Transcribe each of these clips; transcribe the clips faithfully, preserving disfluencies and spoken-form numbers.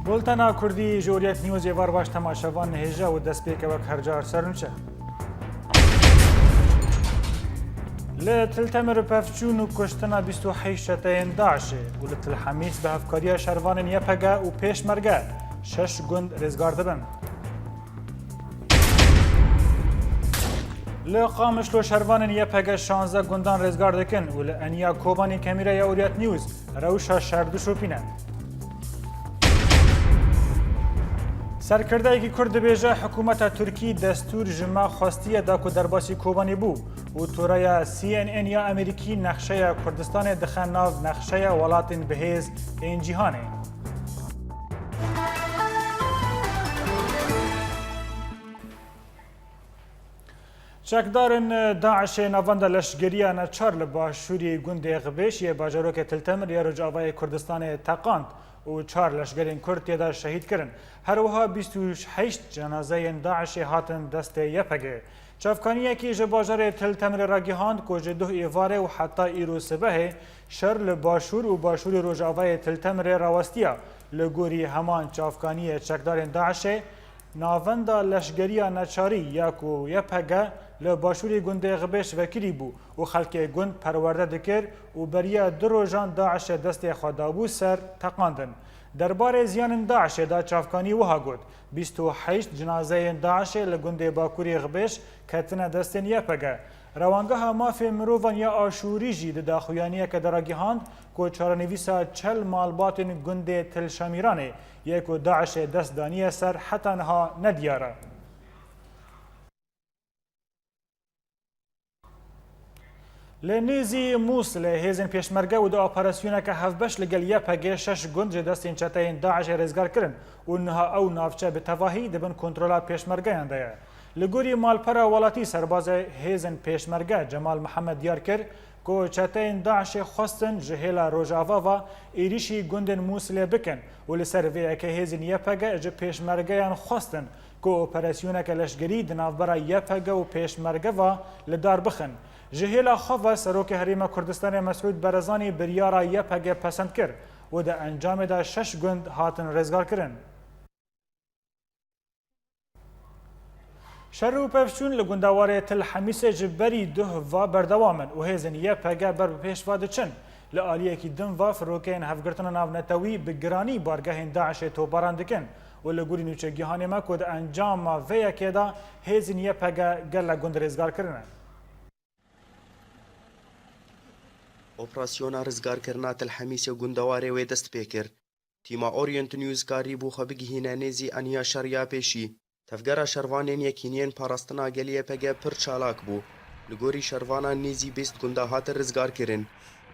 Bultena Kurdî ji Oriyet News ê var baş temaşevan nihêje û destpêke wek her car ser nûçe. Li Til Temir pevçûn û kuştina bîst û heşt çeteyên DAIŞê û li Til Hemîs bi hevkariya şervanên Y P G û Pêşmerge şeş gund rêzgar dibin. Li Qamişlo şervanên Y P G şanzdeh gundan rêzgar dikin û li Eniya Kobanê kamîreya Oriyet News rewşa şer dişopîne. Serkirdeyekî Kurd dibêje, hikûmeta Tirkî destûr ji me xwestiye da ku derbasî Kobanê bû û toreya C N N ya Amerîkî nexşeya Kurdistanê dixe nav nexşeya welatên bihêz ên cîhanê. Çekdarên DAIŞê navenda leşgeriya neçar li başûrê gundê Xibêş yê bajarokê Til Temir ya Rojavayê Kurdistanê teqand û çar leşgerên Kurd tê de şehîd kirin. Her wiha bîst û heşt cenazeyên DAIŞê hatin destê Y P G. Çavkaniyekî ji bajarê Til Temirê ragihand ku ji duh êvarê û heta îro sibehê şer li başûr û başûrê rojavayê Til Temirê rawestiya. Li gorî heman çavkaniyê çekdarên DAIŞê, navenda leşgeriya neçarî ya ku Y P G li başûrê gundê Xibêş vekirî bû û xelkê gund perwerde dikir û beriya du rojan DAIŞê destê xwe dabû ser teqandin. Derbarê ziyanên DAIŞê de çavkanî wiha got, bîst û heşt cinazeyên DAIŞê li gundê Bakurê Xibêş ketine destên Y P G. Rewangeha Mafê Mirovan ya Aşûrî jî di daxuyaniyeke de ragihand ku çarenivîsa çel malbatên gundê Til Şemîranê yê ku DAIŞê dest daniye ser heta niha nediyar e. Li nêzî Mûsilê hêzên pêşmerge û di operasyoneke hevbeş li gel Y P G şeş gund ji destên çeteyên DAIŞê rêzgar kirin û niha ew navçe bi tevahî di bin kontrola pêşmergeyan de ye. Li gorî malpera welatî serbazê hêzên pêşmerge Cemal Mihemed diyar kir ku çeteyên DAIŞê xwestin ji hêla Rojava ve êrîşî gundên Mûsilê bikin û li ser vê yekê hêzên Y P G ji pêşmergeyan xwestin ku operasyoneke leşgerî di navbera Y P G û pêşmerge ve li dar bixin. Ji hêla xwe ve Serokê Herêma Kurdistanê Mesûd Barzanî biryara Y P G pesend kir û di encamê de şeş gund hatin rêzgarkirin. Şer û pevçûn li gundewarê Til Hemîsê ji berî duh ve berdewam in û hêzên Y P G ber bi pêş ve diçin. Li aliyekî din ve firokeyên Hevgirtina Navnetewî bi giranî bargehên DAIŞê topbaran dikin û li gorî nûçegihanê me ku di encama vê yekê de hêzên Y P G gelek gund rêzgar kirine. Operasyona rizgarkirina Til Hemîsê gundewarê wê dest pê kir. Tîma Orient News karîbû xwe bigihîne nêzî eniya şer ya pêşî. Tevgera şervanên Yekîniyên Parastina Gelê Y P G pir çalak bû. Li gorî şervanan nêzî bîst gunda hatin rizgarkirin.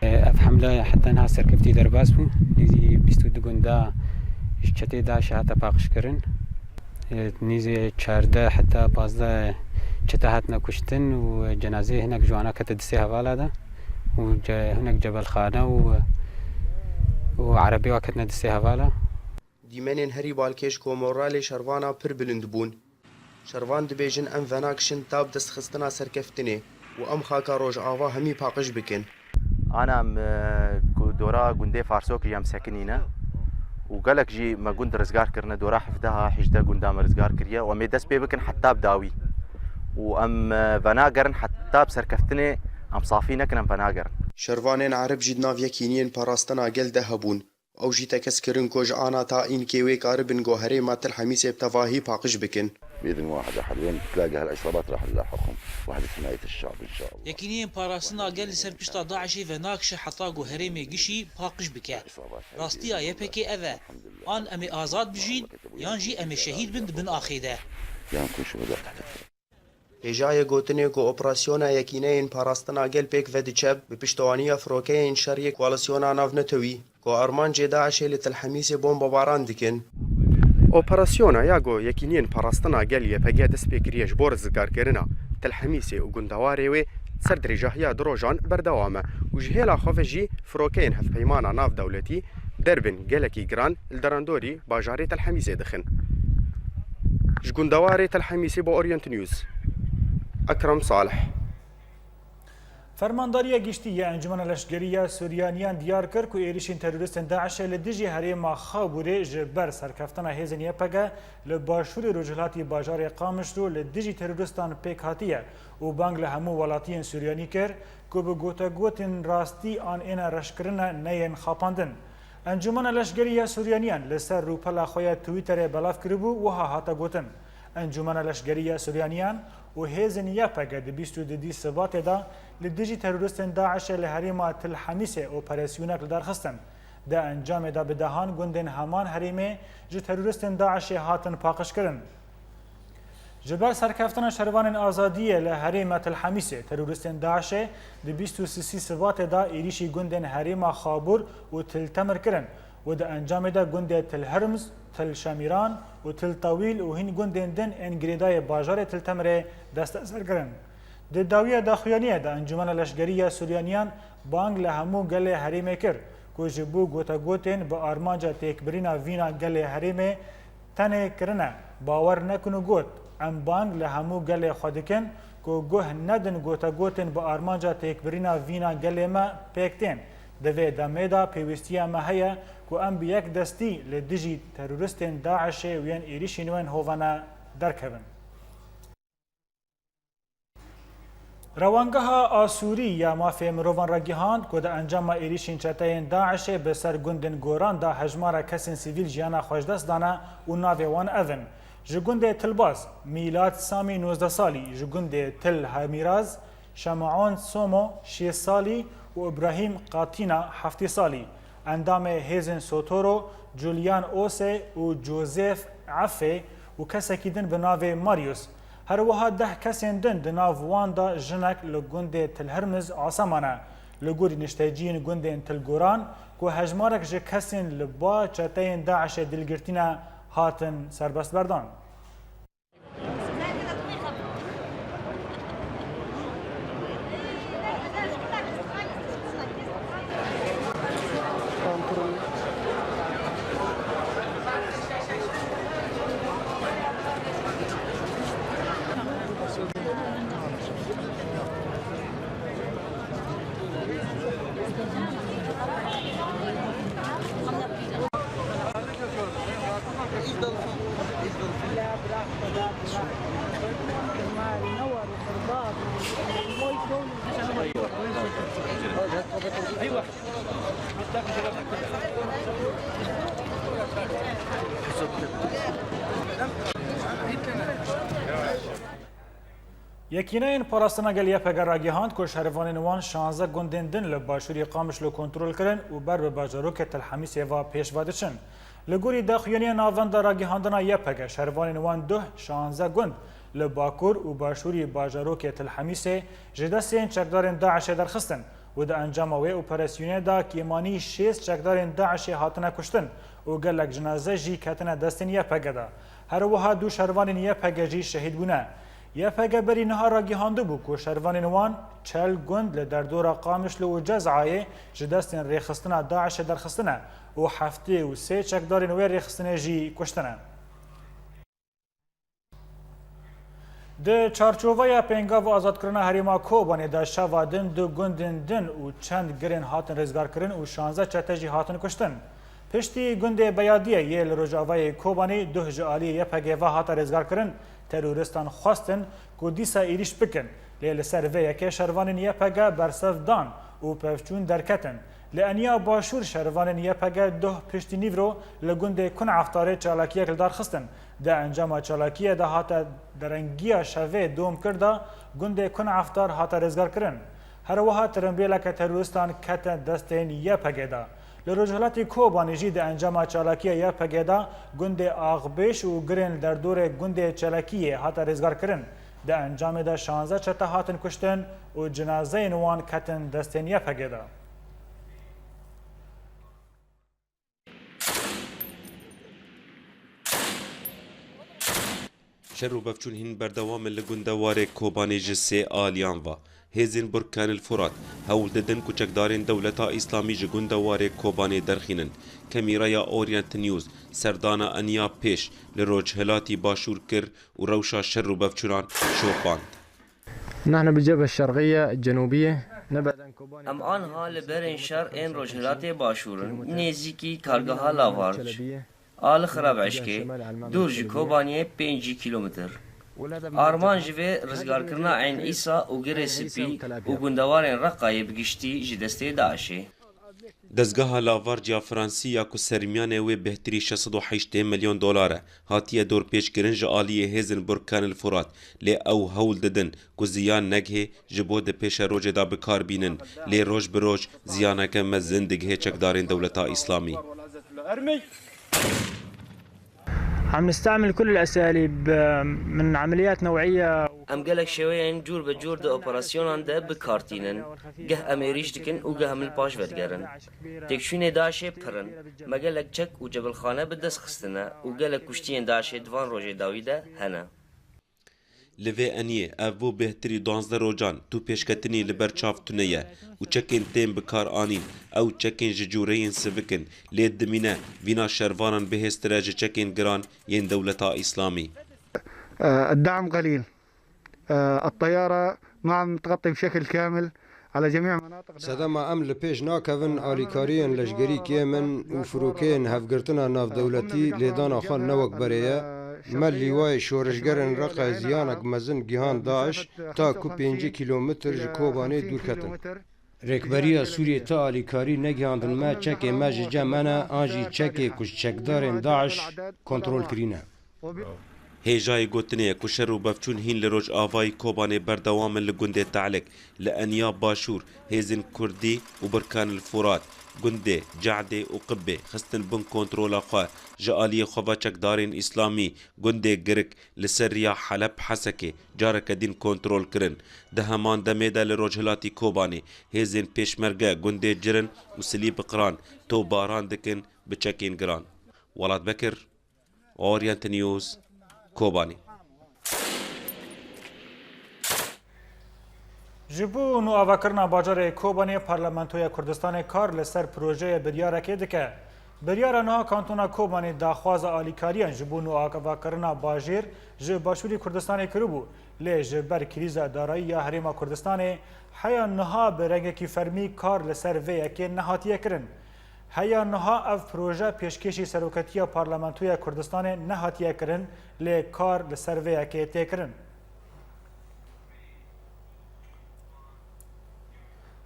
Ev hemle heta niha serkeftî derbas bû. Nêzî bîst û du gunda ji çetê DAIŞê hate paqijkirin. Nêzî çardeh heta pazdeh çete hatine kuştin û cenazeyê hinek ji wana kete distê hevala de û ce-, hinek cebelxane û, û erebê wa ketine distê hevala. Dîmenên herî balkêş ku moralê şervana pir bilind bûn. Şervan dibêjin, em venakişin ta bi destxistina serkeftinê û em xaka Rojava hemî paqij bikin. Ana em, e, ku dora gundê Farsokê em sekinîne û gelek jî me gund rizgar kirine, dora hevdeha, hejdeh gunda me rizgar kiriye û em ê dest pê bikin heta bi dawî û em, e, venagerin heta bi serkeftinê em safî nekin, em venagerin. Şervanên Ereb jî di nav Yekîniyên Parastina Gel de hebûn. Ew jî tekez kirin ku ji ana ta înkê wê karibin ku herêma Til Hemîsê bi tevahî paqij bikin. بإذن واحد أحد، وين تلاقي هالعصابات راح نلاحقهم، واحد حماية الشعب إن شاء الله. Yekîniyên Parastina Gel li ser pişta DAIŞê venakişe heta ku herêmê gişî paqij bike. Rastiya Y P G ev e. An em ê azad bijîn, yan jî em ê şehîd bin di bin axê de. يا نكون شهداء تحت الثرى. Hêjayê gotinê ku operasyona Yekîneyên Parastina Gel pêk ve diçe, bi piştewaniya firokeyên şer yê Koalîsyona Navnetewî, ku armancê DAIŞê li Til Hemîsê bombebaran dikin. Operasyona ya ku Yekîniyên Parastina Gel Y P G dest pê kiriye ji bo rizgarkirina Til Hemîsê û gundewarê wê ser dirêjahiya du rojan berdewam e û ji hêla xwe ve jî firokeyên hevpeymana navdewletî derbên gelekî giran li derendorî bajarê Til Hemîsê dixin. Ji gundewarê Tel Hemîsê bo Orient News, Ekrem Salih. Fermandariya Giştî ya Encûmena Leşkerî ya Suryaniyan diyar kir ku êrişên terorîstên DAIŞê li dijî herêma Xabûrê ji ber serkeftina hêzên Y P G li başûrê rojhilatî bajarê Qamişlo li dijî terorîstan pêk hatiye û bang li hemû welatiyên Suryanî kir ku bi gotegotên rastî an ên reşkirine neyên xapandin. Encûmena Leşkerî ya Suryaniyan li ser rûpela xwe ya Twitterê belav kiribû, wiha hate gotin, Encûmena Leşkerî ya Suryaniyan û hêzên Y P G di bîst û didî Sibatê de li dijî terorîstên DAIŞê li herêma Til Hemîsê operasyonek li dar xistin. Di encamê de bi dehan gundên heman herêmê ji terorîstên DAIŞê hatin paqijkirin. Ji ber serkeftina şervanên azadiyê li herêma Til Hemîsê, terorîstên DAIŞê di bîst û sisî Sibatê de êrîşî gundên herêma Xabûr û Til Temir kirin û di encamê de gundê Til Hirmz, Til Şemîran û Til Tewîl û hîn gundên din ên girêdayê bajarê Til Temirê desteser kirin. Di dawiya daxuyaniyê de Encûmena Leşkerî ya Suryaniyan bang li hemû gelê herêmê kir ku ji bo gotegotên bi armanca têkbirîna vîna gelê herêmê tenê kirine, bawer nekin û got, Em bang li hemû gelê xwe dikin ku guh nedin gotegotên bi armanca têkbirîna vîna gelê me pêk tên. Di vê demê de pêwîstiya me heye ku em bi yek destî li dijî terorîstên DAIŞê û yên êrîşên wên hovane derkevin. Rewangeha Asûrî ya Mafê Mirovan ragihand ku di encama êrîşên çeteyên DAIŞê bi ser gundên Goran de hejmara kesên sivîl jiyana xwe ji dest dane û navê wan ev in: ji gundê Tilbaz, Mîlad Samî nozdeh salî, ji gundê Til Hemîraz, Şemaon Somo şêst salî û Îbrahîm Qatîna heftê salî. Endamê hêzên Sotoro, Julian Ose û Joseph Afe û kesekî din bi navê Marius. Her wiha deh kesên din, di nav wan de jinek li gundê Til Hirmiz Asaman e. Li gorî nişteciyên gundên Til Goran, ku hejmarek ji kesên li ba çeteyên DAIŞê dilgirtî ne, hatin serbestberdan. Yekîneyên Parastina Gel Y P G ragihand ku şervanên wan şanzdeh gundên din li başûrî Qamişlo kontrol kirin û ber bi bajarokê Til Hemîsê ve pêş ve diçin. Li gorî daxuyaniya navenda ragihandina Y P G, şervanên wan duh şanzdeh gund li bakur û başûrî bajarokê Til Hemîsê ji destên çekdarên DAIŞê derxistin û di encama wê operasyonê de kêmanî şêst çekdarên DAIŞê hatine kuştin û gelek cinaze jî ketine destên Y P G de. Her wiha du şervanên Y P G jî şehîd bûne. Y P G berî niha ragihandibû ku şervanên wan çel gund li derdora Qamişlo û Cezayê ji destên rêxistina DAIŞê derxistine û heftê û sê çekdarên wê rêxistinê jî kuştine. Di çarçoveya pêngava azadkirina herêma Kobanê de şeva din du gundên din û çend girên hatin rêzgarkirin û şanzdeh çete jî hatin kuştin. Piştî gundê Beyadiyê yê li rojavayê Kobanê duh ji aliyê Y P G ve hate rêzgarkirin, terorîstan xwestin ku dîsa êrîş bikin, lê li ser vê yekê şervanên Y P G bersiv dan û pevçûn derketin. Li Eniya Başûr şervanên Y P G duh piştî nîvro li gundê Kun Eftarê çalakiyek li dar xistin. Di encama çalakiyê de hate derengiya şevê dom kir de gundê Kun Eftar hate rêzgarkirin. Her wiha tirimbêleke terorîstan kete destên Y P G de. Li rojhilatê Kobanê jî di encama çalakiya Y P G de gundê Axbêş û girên li derdorê gundê Çelekiyê hate rêzgarkirin. Di encamê de şanzdeh çete hatin kuştin û cinazeyên wan ketin destên Y P G de. Şer û pevçûn hîn berdewam in li gundewarê Kobanê ji sê aliyan ve. Hêzên Burkan el Furat hewl didin ku çekdarên Dewleta Îslamî ji gundewarê Kobanê derxînin. Kamîraya Orient News serdana eniya pêş li rojhilatî başûr kir û rewşa şer û bevçûnan şopand. نحن بالجبهة الشرقية الجنوبية نبعد عن كوباني. Em anha li berên şer ên Rojhilatê Başûr in, nêzîkî kargeha Lavarc. A li Xirabişkê, dûr ji Kobaniyê pêncî kîlometr. Armanc ji vê rizgarkirina Eyn Îsa û Girê Spî û gundewarên Reqayê bi giştî ji destê DAIŞê. Dezgeha Lavarc ya Fransî ya ku sermiyanê wê bêhtirî şeş sed û heştê milyon dolar e, hatiye dorpêçkirin ji aliyê hêzên Burkan el Furat, lê ew hewl didin ku ziyan negihê ji bo di pêşerojê de bi kar bînin, lê roj bi roj ziyaneke mezin digihê çekdarên Dewleta Îslamî. عم نستعمل كل الأساليب، آه، من عمليات نوعية. Em gelek şêweyên cûr bi cûr di operasyonan de bi kar tînin. Geh em êrîş dikin û geh em li paş vedigerin. Têkçûnê DAIŞê pir in. Me gelek çek û cebilxane bi dest xistine û gelek kuştiyên DAIŞê di van rojê dawî de hene. Li vê eniyê ev bû bêhtirî duwazdeh rojan tu pêşketinî li ber çav tune ye û çekên tên bi kar anîn, ew çekên ji cûreyên sivik in, lê dimîne vîna şervanan bihêztir e ji çekên giran yên Dewleta Îslamî. آه، الدعم قليل. آه، الطيارة ما عم تغطي بشكل كامل على جميع مناطق. Sedema em li pêş nakevin, alîkariyên leşgerî kêm in û firokeyên hevgirtina navdewletî lêdana xwe ne wek berê ye. Me lîwayê şorişgerên Reqayê ziyanek mezin gihand DAIŞ, ta ku pêncî kîlometr ji Kobanê dûr ketin. Rêkberiya Sûriyê ti alîkarî negihandin me, çekê me ji cem me ne, an jî çekê ku ji çekdarên DAIŞ kontrol kirîne. Hêjayî gotinê ye ku şer û bevçûn hîn li rojavayî Kobanê berdewam in li gundê Te'lik, li eniya başûr, hêzên Kurdî û Birkan el Furat, gundê Ce'dê û Qibbê xistin bin kontrola xwe, ji aliyê xwe ve çekdarên Îslamî, gundê Girik, li ser riya Heleb Hesekê, careke din kontrol kirin. Di heman demê de li rojhilatî Kobanê, hêzên Pêşmerge, gundê Cirin û Silî Biqran, topbaran dikin bi çekên giran. Welat Bekir, Orient News, Kobanê. Ji bo nûavakirina bajarê Kobanê, Parlamentoya Kurdistanê kar li ser projeyê biryarekê dike. Biryara niha Kantona Kobanê daxwaza alîkariyan ji bo nûavakirina bajêr ji Başûrê Kurdistanê kiribû, lê ji ber krîza darayî ya Herêma Kurdistanê heya niha bi rengekî fermî kar li ser vê yekê nehatiye kirin. Heya niha ev proje pêşkêşî Seroketiya Parlamentoya Kurdistanê nehatiye kirin, lê kar li ser vê yekê tê kirin.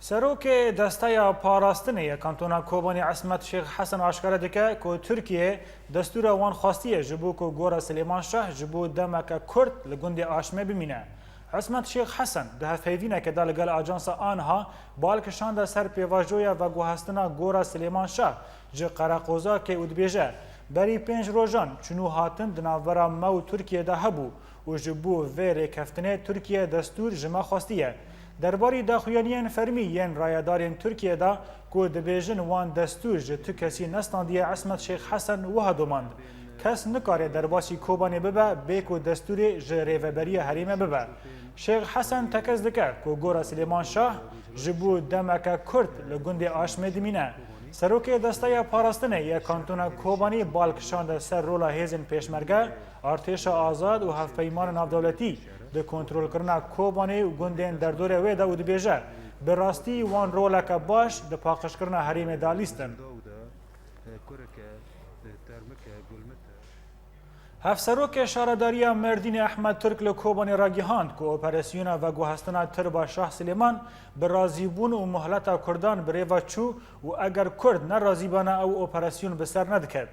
Serokê Desteya Parastinê ya Kantona Kobanê Esmet Şêx Hesen aşkere dike ku Tirkiye destûra wan xwestiye ji bo ku Gora Silêman Şah ji bo demeke kurt li gundê Aşmê bimîne. Esmet Şêx Hesen di hevpeyvîneke de li gel Ajansa Anha bal kişande ser pêvajoya veguhestina Gora Silêman Şah ji Qereqozakê û dibêje, berî pênc rojan çûn û hatin di navbera me û Tirkiyê de hebû û ji bo vê rêkeftinê Tirkiye destûr ji me xwestiye. Derbarî daxuyaniyên fermî yên rayedarên Tirkiye de ku dibêjin wan destûr ji tu kesî nestandiye, Esmet Şêx Hesen wiha domand, kes nikare derbasî Kobanê bibe bê ku destûrê ji rêveberiya herêmê bibe. Şêx Hesen tekez dike ku Gora Silêman Şah ji bo demeke kurt li gundê Aşmê dimîne. Serokê Desteya Parastinê yê Kantona Kobanî bal kişande ser rola hêzên Pêşmerge, Artêşa Azad û hevpeymanên navdewletî di kontrolkirina Kobanê û gundên derdorê wê de û dibêje, bi rastî wan roleke baş di paqijkirina herêmê de lîstin. Hevserokê Şaredariya Mêrdînê Ehmed Turk li Kobanê ragihand ku operasyona veguhestina Tirba Şah Silêman bi razîbûn û muhleta Kurdan bi rê ve çû û eger Kurd ne razî bana ew operasyon bi ser nediket.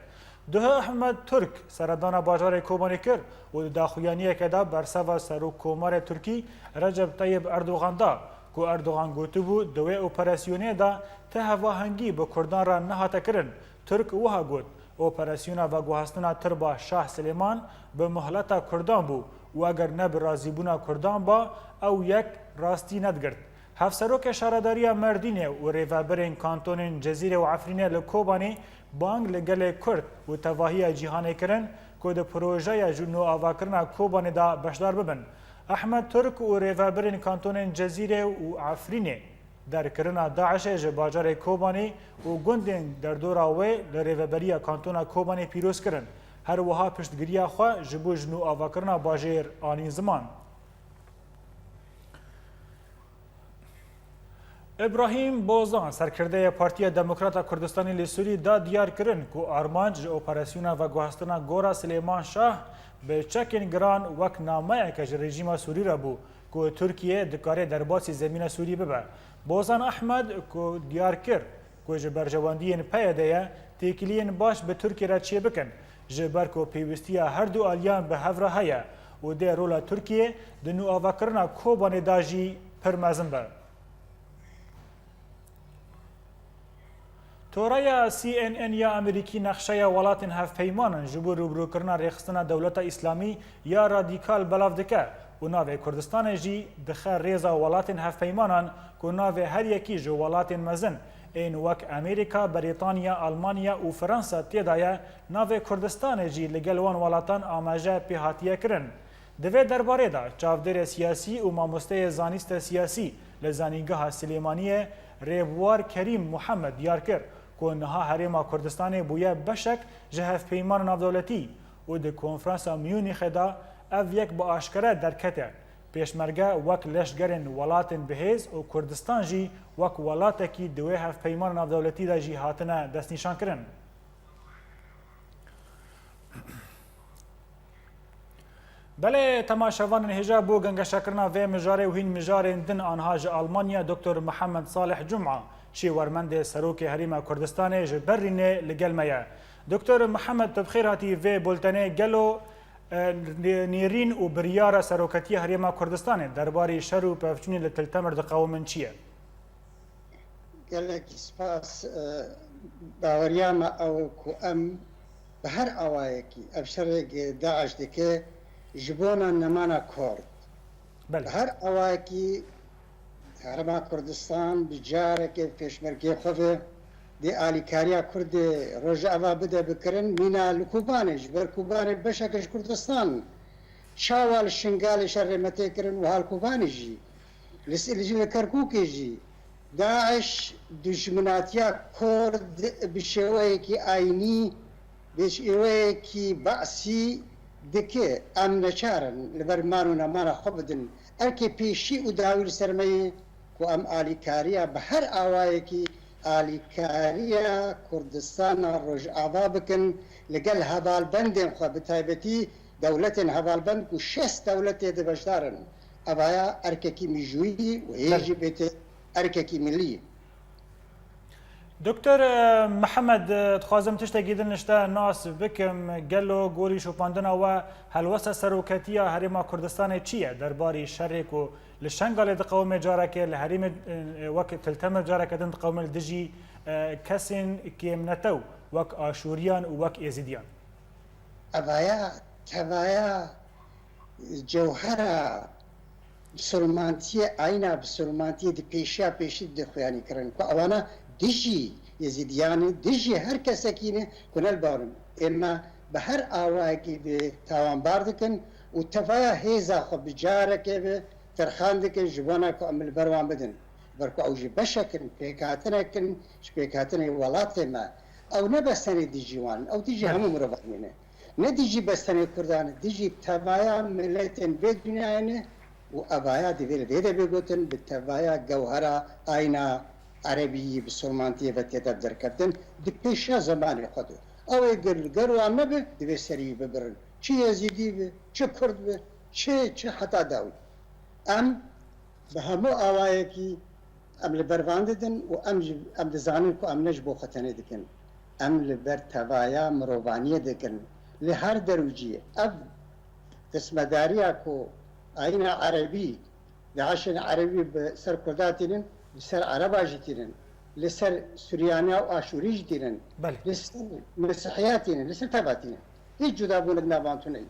Duh Ehmed Turk seredana bajarê Kobanê kir û di daxuyaniyeke de berseva Serokkomarê Tirkî Recep Tayyip Erdogan da ku Erdogan gotibû di wê operasyonê de ti hevahengî bi Kurdan re nehate kirin. Turk wiha got, operasyona veguhestina Tirba Şah Silêman bi muhleta Kurdan bû û eger ne bi razîbûna Kurdan ba, ew yek rastî nedigirt. Hevserokê Şaredariya Mêrdînê û rêvebirên kantonên Cezîrê û Efrînê li Kobanê Bang li gelê Kurd û tevahiya cîhanê kirin ku di projeya ji nûavakirina Kobanê de beşdar bibin. Ehmed Turk û rêvebirên kantonên Cezîrê û Efrînê derkirina DAIŞê ji bajarê Kobanê û gundên derdora wê li rêveberiya kantona Kobanê pîroz kirin. Her wiha piştgiriya xwe ji bo ji nûavakirina bajêr anîn ziman. Îbrahîm Bozan, serkirdeyê Partiya Demokrata Kurdistanê li Sûrî, da diyar kirin ku armanc ji operasyona veguhastina Gora Silêman Şah bi çekên giran wek nameyeke ji rejîma Sûrî re bû ku Tirkiye dikare derbasî zemîna Sûrî bibe. Bozan Ehmed ku diyar kir ku ji berjewendiyên P Y D'ye têkiliyên baş bi Tirkiye re çêbikin, ji ber ku pêwîstiya her du aliyan bi hev re heye û dê rola Tirkiye di nûavakirina Kobanê de jî pir mezin be. Toreya C N N ya Amerîkî nexşeya welatên hevpeymanan ji bo rûbirûkirina rêxistina dewleta Îslamî ya radîkal belav dike û navê Kurdistanê jî dixe rêza welatên hevpeymanan ku navê her yekî ji welatên mezin ên wek Amerîka, Berîtanya, Almanya û Fransa tê de ye, navê Kurdistanê jî li gel wan welatan amaje pê hatiye kirin. Di vê derbarê de çavdêrê siyasî û mamosteyê zanîste siyasî li Zanîngeha Silêmaniyê Rêbwar Kerîm Muhammed diyar kir ku niha Herêma Kurdistanê bûye beşek ji Hevpeymanên Navdewletî û di Konferansa Munîxê de ev yek bi aşkere derkete. Pêşmerge wek leşgerên welatên bihêz û Kurdistan jî wek welatekî di wê hevpeymana navdewletî de jî hatine destnîşankirin. Belê, temaşevanên hêja, bo gengeşekirina vê mijarê û hîn mijarên din, anha ji Almanya Doktor Mihemed Salih Cuma, şêwermendê Serokê Herêma Kurdistanê ji Berlînê li gel me ye. Doktor Mihemed, tu bi xêr hatî vê bultenê. Gelo, e, nê-, nêrîn û biryara Seroketiya Herêma Kurdistanê derbarî şer û pevçûnê li Til Temir diqewimin çi ye? Gelekî spas. E, baweriya me ew e ku em bi her awayekî ev şerê DAIŞ dike ji bona nemana Kurd. Belê. Bi her awayekî Herêma Kurdistan bi careke pêşmergê xwe ve dê alîkariya Kurdê Rojava bide bikirin, mîna li Kobanê, ji ber Kobanê beşeke ji Kurdistan. Çawa li Şingalê şerê me tê kirin, wiha li Kobanê jî, li, li, li Kerkûkê jî. DAIŞ dijminatiya Kurd bi şêweyekî aynî, bi şêweyekî be'sî dike. Em neçar in li ber man û nemana xwe bidin. Erkê pêşî û dawî li ser me ye ku em alîkariya bi her awayekî alîkariya Kurdistana Rojava bikin, li gel hevalbendên xwe, bi taybetî dewletên hevalbend ku şêst dewletê de beşdar in. Evaya erkekî mijûyî û hê Belê. jî bêtê erkekî milî. Doktor, e, Mihemed, e, dixwazim tiştekî din ji te nas bikim. Gelo gorî şopandina we helwesta seroketiya Herêma Kurdistanê çi ye? Derbarî şerê ku li Şengalê diqewime careke, li herêmê, e, wek Til Temir careke din diqewime li dijî, e, kesên kêmnetew, wek Aşûriyan û wek Êzîdiyan. Evaya tevaya cewhera bisilmantiyê, ayna bisilmantiyê di pêşiya pêşî de xuyanî kirin ku ewana dijî Yezîdiyan e, dijî her kesekî ne ku ne li ba min. Ême bi her awayekî de tawanbar dikin û tevaya hêza xwe bi careke ve terxan dikin ji bona ku em li ber wan bidin. Ber ku ew jî beşek in, pêkhatineke in ji pêkhatinê welatê me. Ew ne bes tenê dijî wan in, ew dijî Belê. hemû mirovaniyê ne. Ne dijî bes tenê Kurdan e, dijî tevaya miletên vê dinyayê ne û evaya divê li vê de bê gotin, bi tevaya gewhera ayna erebî yî bisilmantiyê ve tê de derkeftin, di pêşiya zemanê xwe de. Ew ê ger, ger wan nebe, divê serî wî bibirin. Çi Yezîdî be, çi Kurd be, çi, çi heta dawî. Em bi hemû awayekî em li ber van didin û em jî, em dizanin ku em ne ji bo xwe tenê dikin. Em li ber tevaya mirovaniyê dikin. Li her derûciyê ev destmedariya ku ayîna erebî, DAIŞên erebî bi ser Kurda tînin, li ser Ereba jî tînin, li ser Suryaniya û Aşûrî jî tînin, Belê. li ser Mesîhiya tînin, li ser teva tînin. Hiç cudabûnek nav wan tune ye.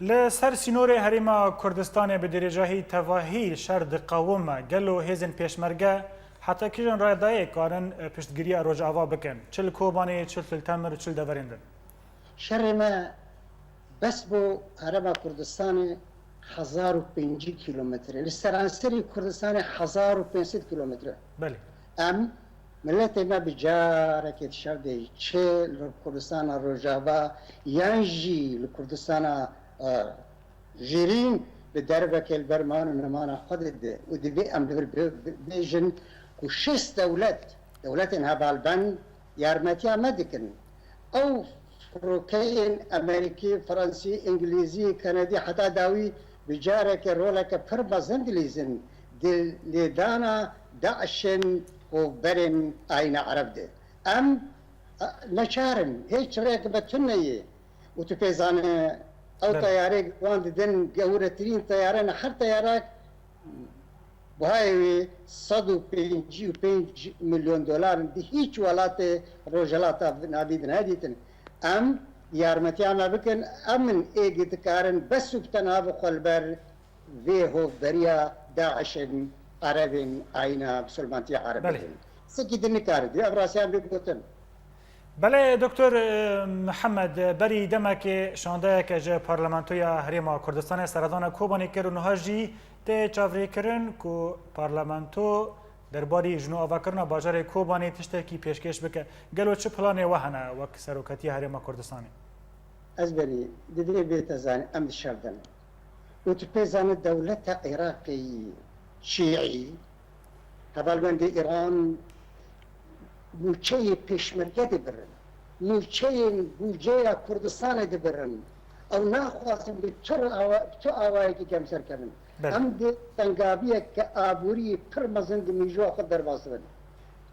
Li ser sînorê Herêma Kurdistanê bi dirêjahî tevahî şer diqewime. Gelo hêzên pêşmerge Heta kîjan radeyê karin, e, piştgiriya Rojava bikin? Çi li Kobanê, çi li Til Temir û çi li deverên din? Şerê me bes bo Herêma Kurdistanê hezar û pêncî kîlometre. Li seranserî Kurdistanê hezar û pênc sed kîlometre. Belê. Em, miletê me bi carekê di şer de çi li Kurdistana Rojava yan jî li Kurdistana, e, Jêrîn bi dervekê li ber man û nemana xwe dide û divê em li vir bi-, bi-, bêjin ku şêst dewlet, dewletên hevalbend yarmetiya me dikin. Ew firokeyên Amerîkî, Fransî, Îngilîzî, Kanadî heta dawî bi carekê roleke pir mezin dilîzin di lêdana DAIŞ'ên û berên ayîna Ereb de. Em, e, neçar in, hêç rêyeke me tune ye. Û tu pê zane, ew Belê. teyarê wan didin, gewretirîn teyare ne, her teyarek bihayê wê sed û pêncî û pênc milyon dolar in. Di hîç welatê Rojhilata Navîn de nedîtin. Em yarmetiya me bikin, em in êgî dikarin bes û bi tenha bi xwe li ber vê hovberiya DAIŞ'ên Erebên ayîna Misilmantiya Erebê Belê. din. Sekî din nikare, divê ev rastiyan bê gotin. Belê, Doktor, e, Mihemed, berî demekê şandeyeke ji Parlamentoya Herêma Kurdistanê seredana Kobanê kir û niha jî tê çavrêkirin ku parlamento derbarî jinûavakirina bajarê Kobanê tiştekî pêşkêş bike. Gelo çi planê we hene wek Serokatiya Herêma Kurdistanê? Ez berî, divê bête zanîn, em di şer de ne. Û tu pê zanî dewleta Iraqê yî şîî, hevalbendê Îran mûçeyê pêşmerge dibirin, mûçeyên bûceya Kurdistanê dibirin. Ew naxwazin bi tu awa-, bi tu awayekî kemser kevin. Belê. Em di tengaviyeke aborî pir mezin di mîjoya xwe derbas dibin.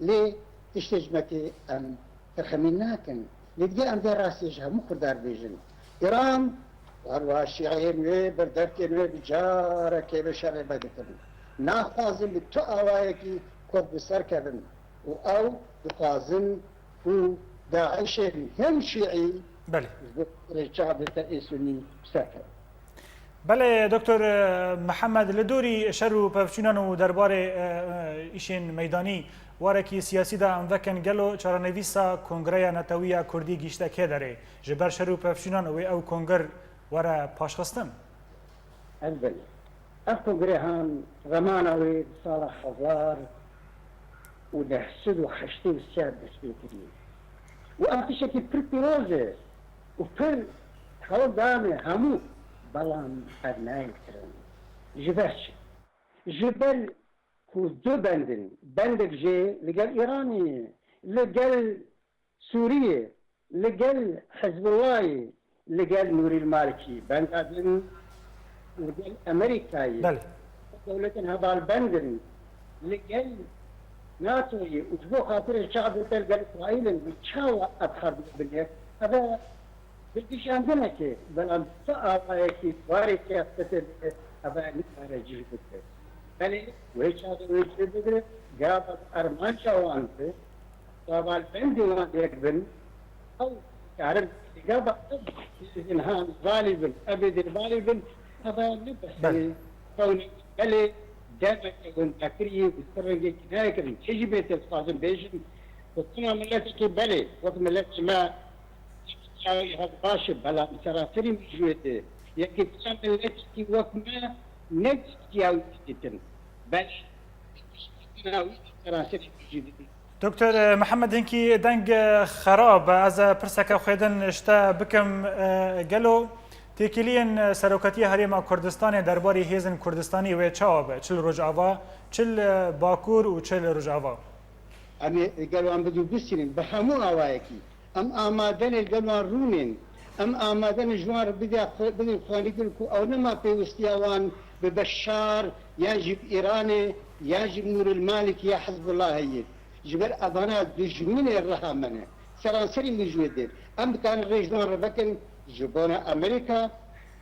Lê tiştê ji me tê em terxemîn nakin. Lê divê em vê rastiyê ji hemû Kurdan bêjin. Îran, û her wiha şîeyên wê, berdevkên wê bi carekê bi şerê me dikin. Naxwazin bi tu awayekî Kurd bi ser kevin û ew dixwazin ku DAIŞ'ên hem şîî Belê. ji bo rêçavê te ê sunî bi ser kevin. Belê, Doktor, e, Mihemed, li dorî şer û pevçûnan û derbarê, e, e, îşên meydanî warekî siyasî de em vekin, gelo çarenivîsa Kongreya Netewî ya Kurdî gihîşte kê derê? Ji ber şer û pevçûnan wê ew konger were paşxistin? Elbet. Ev kongre han remana wê di sala hezar û neh sed û heştê û sê dest pê kiriye. Û ev tiştekî pir pîroz e û pir hewl dane hemû, belam ev nayên kirin. Ji ber çi? Ji ber ku du bend in. Bendek jê li gel Îranê ye, li gel Sûriyê, li gel Hizbullahê, li gel Nûrî Malikî, benda din li gel Amerîkayê, Belê. dewletên hevalbend in, li gel NATOyê û ji bo xatirê çavê te li gel Îsraîl in, çawa ev her du bin yek? Ev e hilkişandinekê, belam tu awayekî warê siyasetê bike, ev e nikare cih bike. Belê, wê çaxê wê cih bigire, gava armanca wan bi, hevalbendê wan yek bin, ew karin gava ev êdin han valî bin, ev êdin valî bin, ev ne bes Belê. e, ew ne, belê, demeke wendakiriyê bi ser rengekî nayê kirin. Tê jî bê te dixwazin bêjin, gotina miletekî belê, wek miletê me, çawa ev baş e, belam seranserî mijûyê de, yekîtiya miletekî wek me ne giştiya wî didîtin. Belê, giştina wî seranserî mijû didîtin. Doktor, e, Mihemed, hinkî deng, e, xerab e. Ez, e, pirseke xwe din ji te bikim, e, gelo têkiliyên, e, Serokatiya Herêma Kurdistanê derbarî hêzên Kurdistanî wê çawa be? Çi li Rojava, çi li Bakur û çi li Rojava? Em ê gelo em bi dû bistînin bi hemû awayekî. Em amade ne li gel wan rûnên. Em amade ne ji wan re bide xwe-, bidin xwendîkirin ku ew nema pêwistiya wan bi Beşar yan jî bi Îranê yan jî bi Nûril Malîkî ya Hizbullahê ye. Ji ber evana dijminê reha me ne. Seranserî mijûyê dê. Em dikarin rê ji wan re vekin ji bona Amerîka,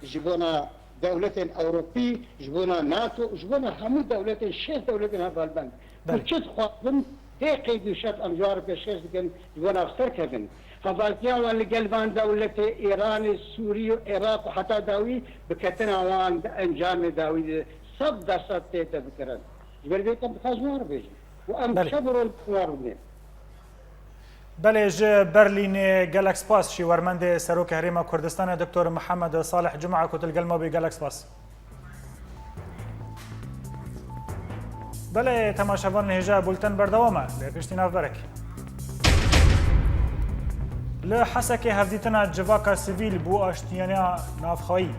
ji bona dewletên Ewropî, ji bona NATO, ji bona hemû dewletên, şêst dewletên hevalbend. Belê. Ku çi dixwazin, tê qeyd û şert em ji wan re pêşkêş dikin, ji bona ser kevin. Hevaltiya wan li gel van dewletê, Îranê, Sûrî û Iraq û heta dawî bi ketina wan di encamê dawî de sed dersed tê tebikirin. Ji ber vê em dixwazin wan re bêjin. û em Belê. Şev û roj li wan bûne. Belê, ji Berlînê gelek spas, şîwermendê Serokê Herêma Kurdistanê Doktor Mihemed Salih Cuma ku tu li gel me bûyî, gelek spas. Belê, temaşevanên hêja, bulten berdewam e, lê piştî navberek. Li Hesekê hevdîtina civaka sivîl bû aştiyaniya navxweyî.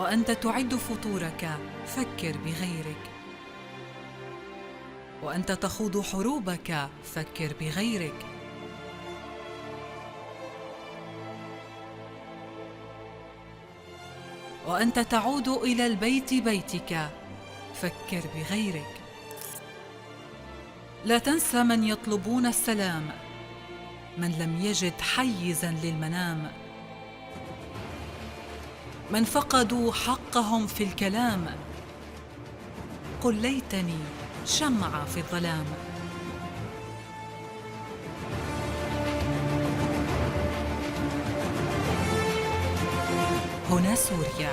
وأنت تعد فطورك، فكر بغيرك. وأنت تخوض حروبك، فكر بغيرك. وأنت تعود إلى البيت بيتك، فكر بغيرك. لا تنسى من يطلبون السلام، من لم يجد حيزا للمنام، من فقدوا حقهم في الكلام. قل ليتني شمعة في الظلام. هنا سوريا.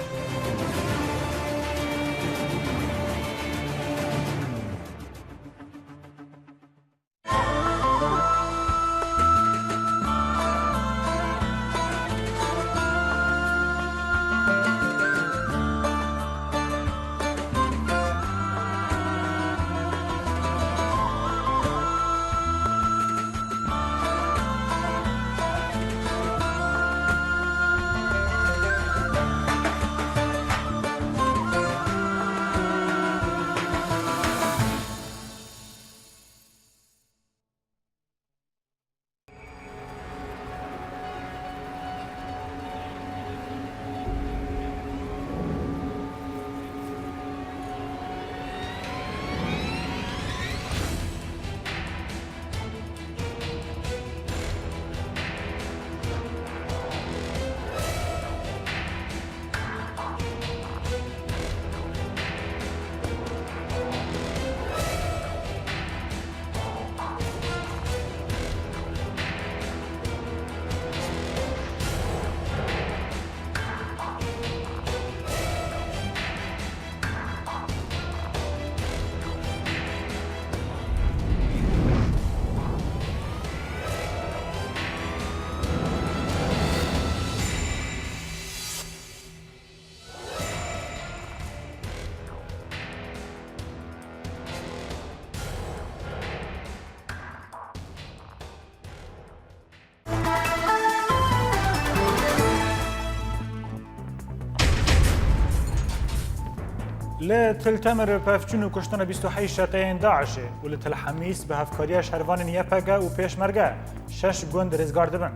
Li Til Temir pevçûn û kuştina bîst û heşt çeteyên DAIŞê û li Til Hemîs bi hevkariya şervanên Y P G û Pêşmerge şeş gund rêzgar dibin.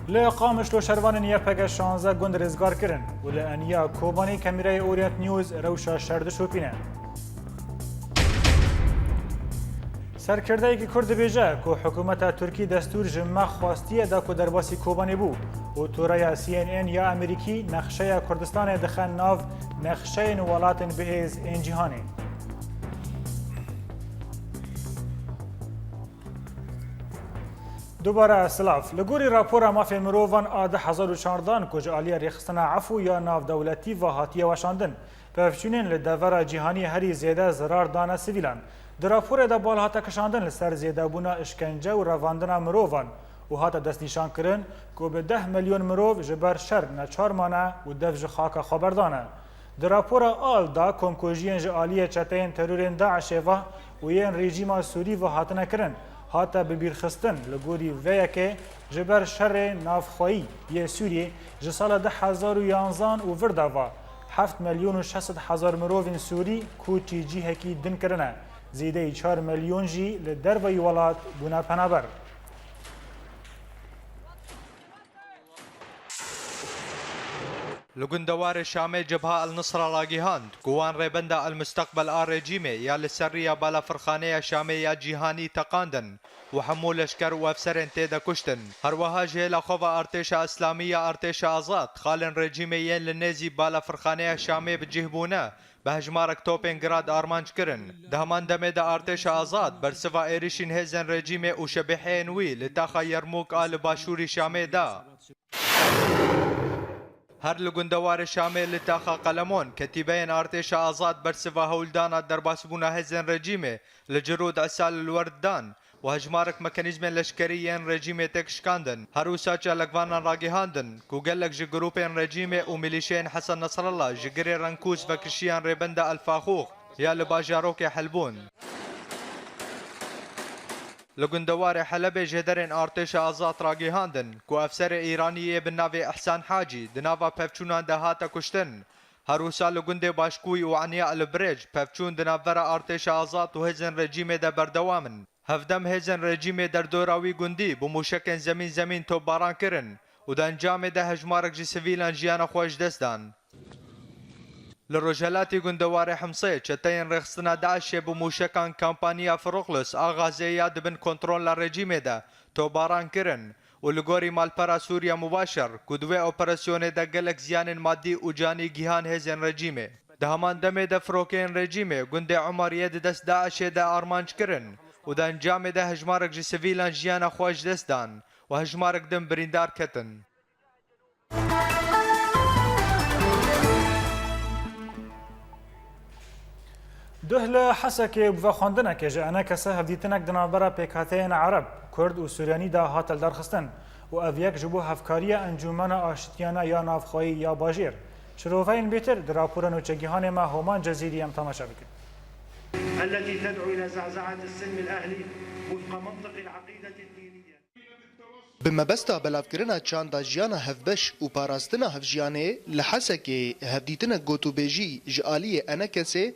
Li Qamişlo şervanên Y P G şanzdeh gund rêzgar kirin û li eniya Kobanê kamîrayê Orient News rewşa şer dişopîne. Serkirdeyekî Kurd dibêje ku hikûmeta Tirkî destûr ji me xwestiye da ku derbasî Kobanê bû û toreya C N N ya Amerîkî nexşeya Kurdistanê dixe nav nexşeyên welatên bihêz ên cîhanê. Dubare silav. Li gorî rapora mafên mirovan a du hezar û çardan ku ji aliyê rêxistina efû ya navdewletî ve hatiye weşandin, pevçûnên li devera cîhanî herî zêde zirar dane sivîlan. Di raporê de bal hate kişandin li ser zêdebûna îşkence û revandina mirovan û hate destnîşankirin ku bi deh milyon mirov ji ber şer neçar mane û dev ji xaka xwe berdane. Di rapora al de komkujiyên ji aliyê çeteyên terorên DAIŞê ve û yên rejîma Sûrî ve hatine kirin, hate bibîrxistin. Li gorî vê yekê, ji ber şerê navxweyî yê Sûriyê ji sala du hezar û yanzan û vir de ve heft milyon û şeş sed hezar mirovên Sûrî koçî cihekî din kirine, zêdeyî çar milyon jî li derveyî welat bûne penaber. Li gundewarê Şamê Cebha El Nusra ragihand ku wan rêbenda El Musteqbel a rejîmê ya li ser riya balafirxaneya Şamê ya cîhanî teqandin û hemû leşker û efserên tê de kuştin. Her wiha ji hêla xwe ve Artêşa Îslamî ya Artêşa Azad, xalên rejîmê yên li nêzî balafirxaneya Şamê bi cih bûne, bi hejmarek topên Grad armanc kirin. Di heman demê de artêşa azad bersiva êrişîn hêzên rejîmê û şebîheyên wî li taxa Yermûk a li başûrî Şamê da. Her li gundewarê Şamê li taxa Qelemon, ketîbeyên artêşa azad bersiva hewldana derbasbûna hêzên rejîmê li Cirûd Esal li wer dan û hejmarek mekanîzmên leşkerî yên rejîmê têk şikandin. Her wisa çalakvanan ragihandin ku gelek ji grûpên rejîmê û milîşeyên Hesen Nesrallah ji girê Renkûs vekişiyan rêbenda El Faxûx ya li bajarokê Helbûn. Li gundewarê Helebê jêderên artêşa azad ragihandin ku efserê Îranî yê bi navê Ihsan Hacî di nava pevçûnan de hate kuştin. Her wisa li gundê Başkûyî û Eniya El Birêc pevçûn di navbera artêşa azad û hêzên rejîmê de berdewam in. Hevdem hêzên rejîmê derdora wî gundî bi mûşekên zemîn zemîn topbaran kirin û di encamê de hejmarek ji sivîlan jiyana xwe ji dest dan. Li rojhelatî gundewarê Himsê çeteyên rêxistina DAIŞê bi mûşekan kampaniya Froklos a Xazê ya di bin kontrola rejîmê de topbaran kirin û li gorî malpera Sûriya Mubaşer ku di wê operasyonê de gelek ziyanên madî û canî gihan hêzên rejîmê. Di heman demê de firokeyên rejîmê gundê Umariyê di dest DAIŞê de armanc kirin û di encamê de hejmarek ji sivîlan jiyana xwe ji dest dan û hejmarek din birîndar ketin. Duh li Hesekê bi vexwendinekê ji ENKSê hevdîtinek di navbera pêkhateyên Ereb, Kurd û Suryanî de hate lidarxistin û ev yek ji bo hevkariya Encûmena Aştiyane ya Navxweyî ya Bajêr. Şiroveyên bêtir di rapora nûçegihanê me Homan Cezîrî em temaşe bikin. التي تدعو إلى زعزعة السلم الأهلي وفق منطق العقيدة الدينية. Bi mebesta belavkirina çanda jiyana hevbeş û parastina hevjiyanê li Hesekê hevdîtinek gotûbêjî ji aliyê ENKSê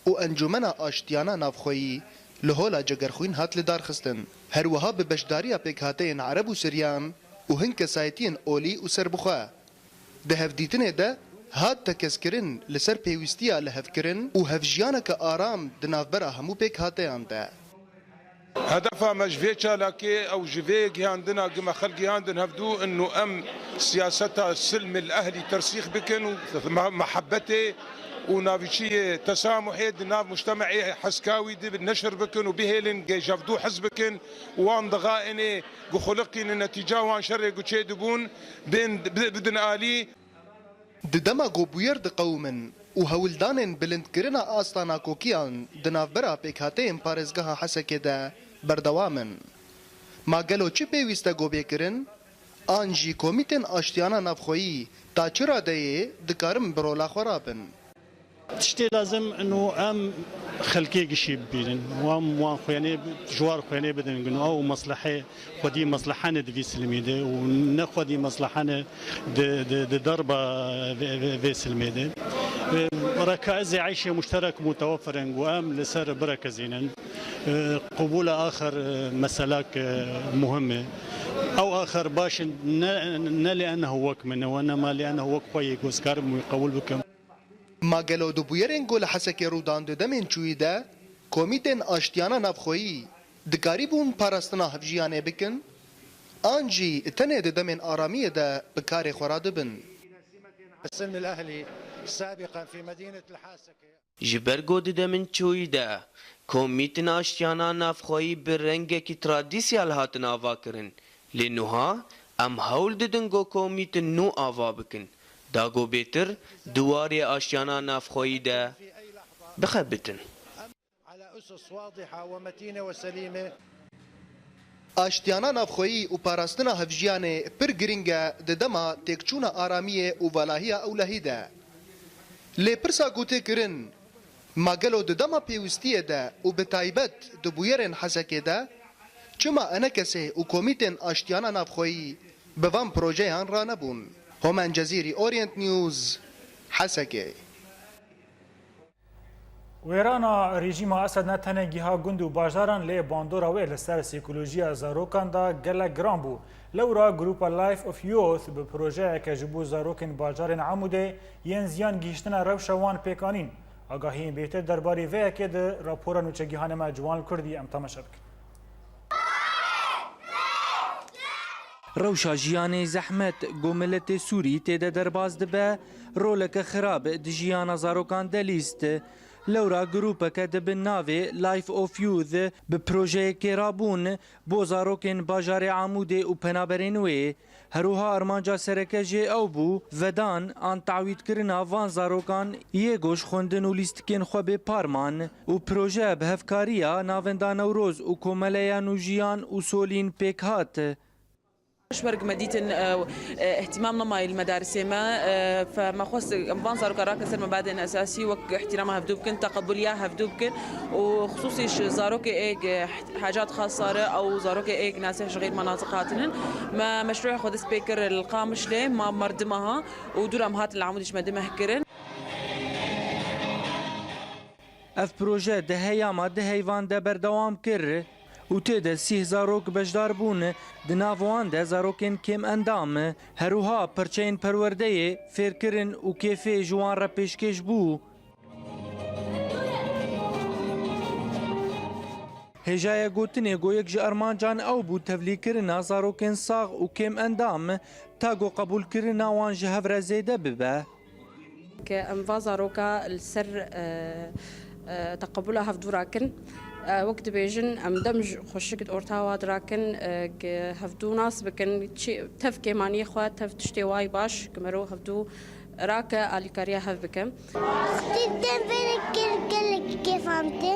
û Encûmena Aştiyana Navxweyî li Hola Cegerxwîn hat lidarxistin. Her wiha bi beşdariya pêkhateyên Ereb û Siryan û hin kesayetiyên olî û serbixwe. Di hevdîtinê de hat tekez kirin li ser pêwîstiya lihevkirin û hevjiyaneke aram di navbera hemû pêkhateyan de. Hedefa me ji vê çalakê ew ji vê gihandina gi me xel gihandin hevdû inu em siyaseta silmil ehlî tersîx bikin û me-, mehebetê û navîçiyê tesamuhê di nav mujtemeê Heskawî de neşir bikin û bihêlin gê ji hevdû hez bikin û wan dixainê guxuliqînin netîca wan şerê ku çêdibûn bên bi-, bidin alî. Di dema ku bûyer diqewimin û hewldanên bilindkirina asta nakokiyan di navbera pêkhateyên parêzgeha Hesekê de berdewam in, ma gelo çi pêwîst e ku bê kirin? An jî komîtên aştiyana navxweyî ta çi radeyê dikarin bi rola xwe rabin? Tiştê lazim inu em xelkê gişî bibînin. Wan, wan xwênê, ji war xwênê bidin inu ew meslehê xwedî meslehane di vî silmê de û ne xwedî meslehane di, di, di derba vê, vê, vê silmê de. E, rekaizê eyşê muşterek mutewefirin ku em li ser birekezînin. E, qubûla axir, e, meselak, e, muhim e. Ew axir baş in ne, ne li ennehu wek min e, wenema li ennehu wek xwe yê ku ez karim wî qebûl bikim. Ma gelo di bûyerên ku li Hesekê rû dan di demên çûyî de komîtên aştiyana navxweyî dikarîbûn parastina hevjiyanê bikin? An jî tenê di demên aramiyê de bi karê xwe radibin? السلم الأهلي سابقا في مدينة الحاسكة. Ji ber ku di demên çûyî de komîtên aştiyana navxweyî bi rengekî tradîsyal hatin avakirin, lê nuha em hewl didin ku komîtên nû ava bikin, da ku bêtir di warê aştiyana navxweyî de bixebitin. على أسس واضحة ومتينة وسليمة. Aştiyana navxweyî û parastina hevjiyanê pir girîng e di dema têkçûna aramiyê û valahiya ewlehî de. Lê pirsa ku tê kirin, ma gelo di dema pêwîstiyê de û bi taybet di bûyerên Hesekê de, çima ENKSê û komîtên aştiyana navxweyî bi van projeyan ranebûn? Homen Cezîrî, Orient News, Hesekê. Wêrana rejîma Esed ne tenê giha gund û bajaran, lê bandora wê li ser sîkolojiya zarokan de gelek giran bû. Lewra grûpa Life of Youth bi projeyeke ji bo zarokên bajarên Amûdê yên ziyan gihîştine rewşa wan pêk anîn. Agahiyên bêhtir derbarê vê yekê di rapora nûçegihane me Ciwan li Kurdî em temaşe bikin. Rewşa jiyanê zehmet ku miletê Sûrî tê de derbas dibe, roleke xirab di jiyana zarokan delîst. Lewra grûpeke di bin navê Life of Youth bi projeyekê rabûn bo zarokên bajarê Amûdê û penaberên wê. Herwiha armanca sereke jê ew bû, vedan an tawîdkirina van zarokan yê ku ji xwendin û lîstikên xwe bê par man û proje bi hevkariya Navenda Newroz û Komeleya Nûjiyan û Solîn pêk hat. Ji ber ku me dîtin, e, e, îhtîmam nemayî li medarisê me, e, fe me xwest em van zaroka rake ser mebadên esasî wek îhtîrama hevdû bikin, teqebûliya hevdû bikin û xisûsî ji zarokê ê, e, hacat xas sare ew zarokê ê nasih ji xeyr menatik hatinin. Me meşrûya xwe dest pê kir li Qamişlê, ma merdima ha û dûra em hatin li Amûdî ji me dimeh kirin. Ev proje di heyama di heyvan de berdewam kir û tê de sîh zarok beşdar bûn, di nav wan de zarokên kêm endam. Herwiha perçeyên perwerdeyê, fêrkirin û kêfê ji wan re pêşkêş bû. Hêjaya gotinê ku yek ji armancan ew bû tevlîkirina zarokên sax û kêm endam, ta ku qebûlkirina wan ji hev re zêde bibe. Ke em va zaroka li ser, e, e, teqebûla hevdû rakin. E, wek dibêjin, em dem ji xweşik di orta wa dirakin, e, ke hevdû nas bikin, çi, tev kêmaniyê xwe, tev tiştê wayî baş, ke mero hevdû rake alîkariya hev bike. Tî dem vêre kir gelek kêfam tê.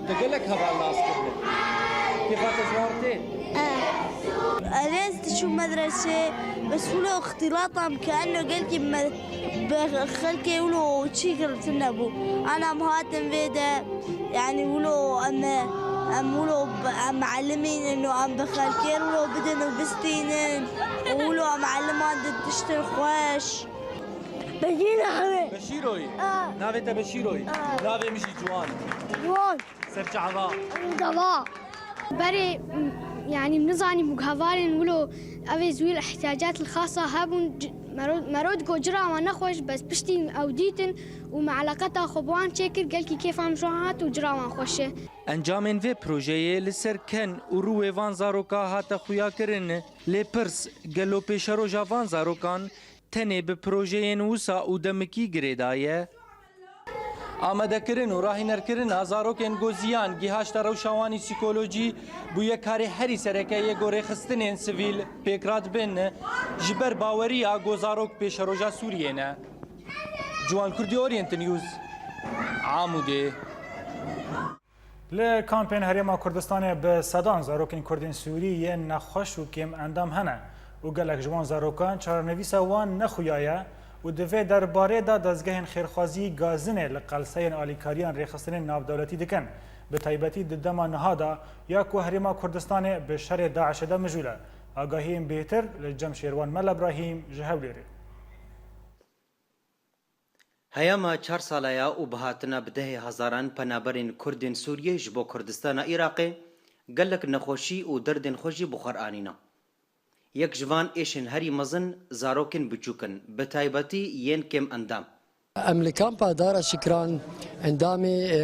Te gelek heval nas kirine. Kêfa te ji wan tê? E. Ez diçûm medresê, bes wilo îxtîlata em ke eno gelkî me-, bi xelkê wilo çî girtin nebû. Ana em hatin vê de, yanî wilo em, em wilo b-, em elimînin û em bi xelkê wilo bidin û bistînin. Û wilo em eliman di tiştin xweş. Beşîr navê. Beşîroyî. A. Navê te Beşîroyî. A. Navê min jî Ciwan. Ciwan. Ser çava. Dava. Berê, m-, yanî nizanî ku hevalên wilo ev ê zû îhtiyacat xasa hebûn, c-, mero-, mero digo cira wan nexweş, bes piştî ew dîtin û me eleqeta xwe bi wan çêkir, gelkî kêfa min ji wan hat û cira wan xweş e. Encamên vê projeyê li ser ken û rûyê van zaroka hate xuyakirin. Lê pirs, gelo pêşeroja van zarokan tenê bi projeyên wisa û demikî girêdaye? Amadekirin û rahînerkirina zarokên ku ziyan gihişte rewşa wan î psîkolojî bûye karê herî sereke yê ku rêxistinên sivîl pêk radibin, ji ber baweriya ku zarok pêşeroja Sûriyê ne. Ciwan Kurdî, Orient News, Amûdê. Li kampên Herêma Kurdistanê bi sedan zarokên Kurdên Sûrî yên nexweş û kêm endam hene û gelek ji wan zarokan çarenivîsa wan nexuya ye û di vê derbarê de dezgehên xêrxwazî gazinê li qelseyên alîkariyan rêxistinên navdewletî dikin. Bi taybetî di dema niha de ya ku Herêma Kurdistanê bi şerê DAIŞê de mijûl e. Agahiyên bêhtir li cem Şêrwan Mela Brahîm ji Hewlêrê. Heyama çar sala ya û bi hatina bi dehê hezaran penaberên Kurdên Sûriyê ji bo Kurdistana Iraqê gelek nexweşî û derdên xwe jî bi xwe re anîna. Yek ji van êşên herî mezin zarokên biçûk in, bi taybetî yên kêm endam. Em li kampa Dara Şikran endamê, e,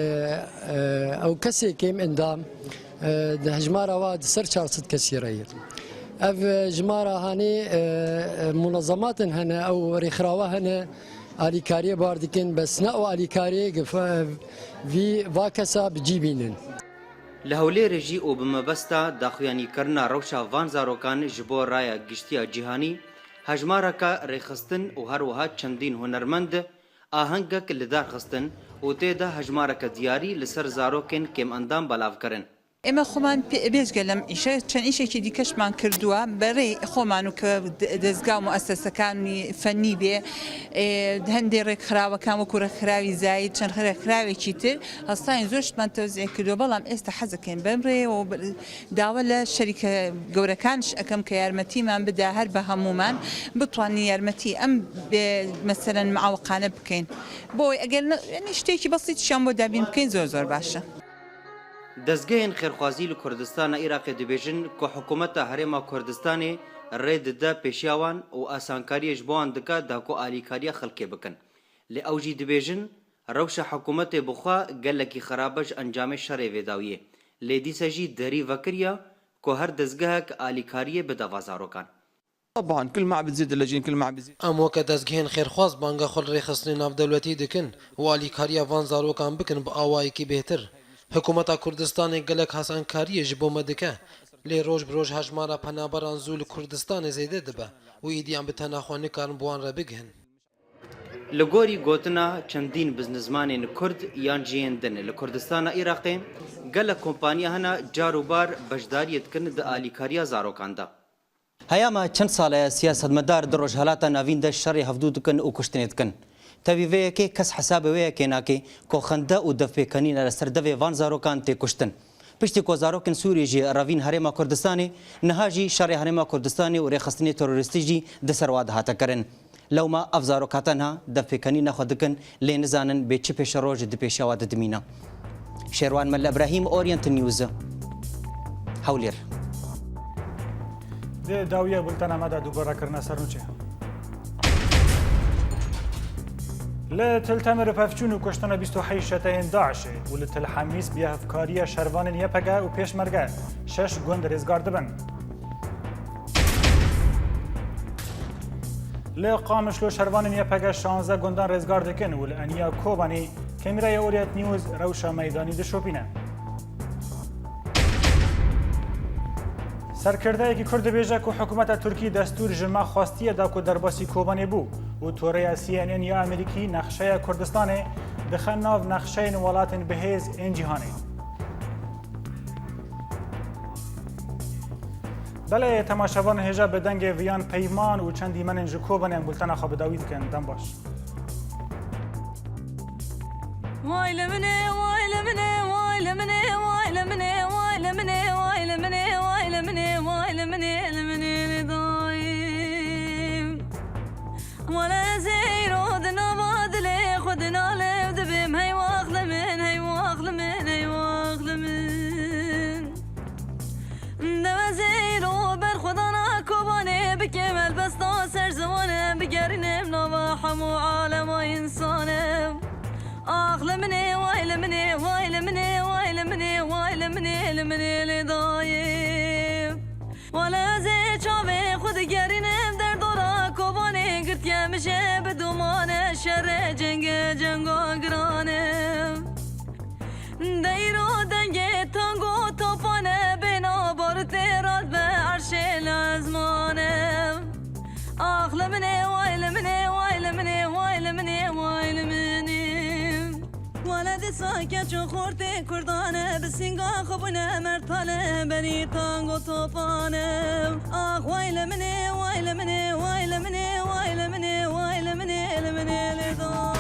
e, ew kesê kêm endam, e, di hejmara wa di ser çar sed kesî re ye. Ev, e, jimara hanê, e, e, munezematên hene, ew rêxirawa hene, alîkariyê bar dikin, bes ne ew alîkariyê gi-, fe-, vî va kesa bi cî bînin. Li Hewlêrê jî û bi mebesta daxuyanîkirina rewşa van zarokan ji bo raya giştî ya cîhanî, hejmareke rêxistin û her wiha çendîn hunermend ahengek li dar xistin û tê de hejmareke diyarî li ser zarokên kêmendam belav kirin. ئێمە خۆمان پێ-، بێجگە لەم ئیشە، چەند ئیشێکی دیکەشمان کردووە بەڕێی خۆمان و کە د-، دەستگا و موئەسەسەکانی فەنی بێ، ئێ، هەندێک ڕێکخراوەکان وەکو ڕێکخراوی زاید، چەند ڕێکخراوێکی تر هەستاین زۆر شتمان تەوزیع کردووە، بەڵام ئێستا حەزەکەین بەم ڕێ و ب-، داوا لە شەریکە گەورەکانش ئەکەم کە یارمەتیمان بدا هەر بە هەمومان بتوانین یارمەتی ئەم بێ-، مەسەلەن معاوقانە بکەین. بۆی ئەگەر نە-، یعنی شتێکی بەسیتشیان بۆ دابین بکەین زۆر زۆر باشە. Dezgehên xêrxwazî li Kurdistana Iraqê dibêjin ku hikûmeta Herêma Kurdistanê rê dide pêşiya wan û asankariyê ji bo wan dike da ku alîkariya xelkê bikin. Lê ew jî dibêjin, rewşa hikûmetê bi xwe gelekî xirab e ji encamê şerê vê dawiyê. Lê dîsa jî derî vekiriya ku her dezgehek alîkariyê bide va zarokan. طبعا كل ما عم بتزيد اللجين، كل ما عم بتزيد. Em weke dezgehên xêrxwaz banga xwe li rêxistinên navdewletî dikin û alîkariya van zarokan bikin bi awayekî bêhtir. Hikûmeta Kurdistanê gelek hesankariyê ji bo me dike, lê roj bi roj hejmara penaberan zû li Kurdistanê zêde dibe û îdî em bi tena xwe nikarin bi wan re bigihin. Li gorî gotina çendîn biznismanên Kurd yan jî yên din, li Kurdistana Iraqê gelek kompaniya hene car û bar beşdariyê dikin di alîkariya zarokan de. Heyama çend sale ye siyasetmedar di Rojhelata Navîn de şerê hevdû dikin û kuştinê dikin. Tevî vê yekê kes hesabê wê yekê nake ku xinde û devpêkenîne li ser devê van zarokan tê kuştin. Piştî ku zarokên Sûriyê jî revîn Herêma Kurdistanê, niha jî şerê Herêma Kurdistanê û rêxistinê terorîstî jî di ser wa de hate kirin. Lewma ev zarok ha tenha devpêkenîna xwe dikin, lê nizanin bê çi pêşeroj di pêşiya wa de dimîne. Şêrwan Melle Ibrahîm, Orient News, Hewlêr. Di dawiya bultena me de dubare kirine ser nûçe. Li Til Temir pevçûn û kuştina bîst û heşt çeteyên DAIŞê û li Til Hemîs bi hevkariya şervanên Y P G û Pêşmerge şeş gund rêzgar dibin. Li Qamişlo şervanên Y P G şanzeh gundan rêzgar dikin û li eniya Kobanê kemîraya Orient News rewşa meydanî dişopîne. Serkirdeyekî Kurd dibêje ku hikûmeta Tirkî destûr ji me xwestiye da ku derbasî Kobanê bû û toreya C N N ya Amerîkî nexşeya Kurdistanê dixe nav nexşeyên welatên bihêz ên cîhanê. Belê, temaşevanên hêja bi dengê viyan peyman û çend dîmenên ji Kobanê em bultena xwe bi dawî dikin. Dem baş. Vay li min ê, vay li min ê, vay li min ê, vay li min ê, vay li min ê, vay li min ê, vay li min ê, vay li min ê, li min ê, li min ê, li dayê. Wele ez ê îro di nava dilê xwe di nalev dibêm, hey wax li min, hey wax li min, hey wax li min. Dewe zêro berxwedana Kobanê bikêm helbesta ser ziwanem, bigerînim nava hemû alema însanem. Ax li min ê, way li min ê, way li min ê, way li min ê, way li min ê, li min ê lê dayê. Wele ez ê çavê xwe digerînim derdora Kobanê, girtiye min jê bi domane şerê cengê cenga girane. Deyro dengê tango topane, bêna barutê radbe erşê li ezmane. Ax li min ê, way li min ê, way li min ê, way li min ê, way li min ê. Wele dîsa keç û xortê kurdane, bi sînga xwe bûne mertale, berî tango topane. Ax way li min ê, way li min ê, way li min ê, way li min ê, way li min ê, li min ê lê da.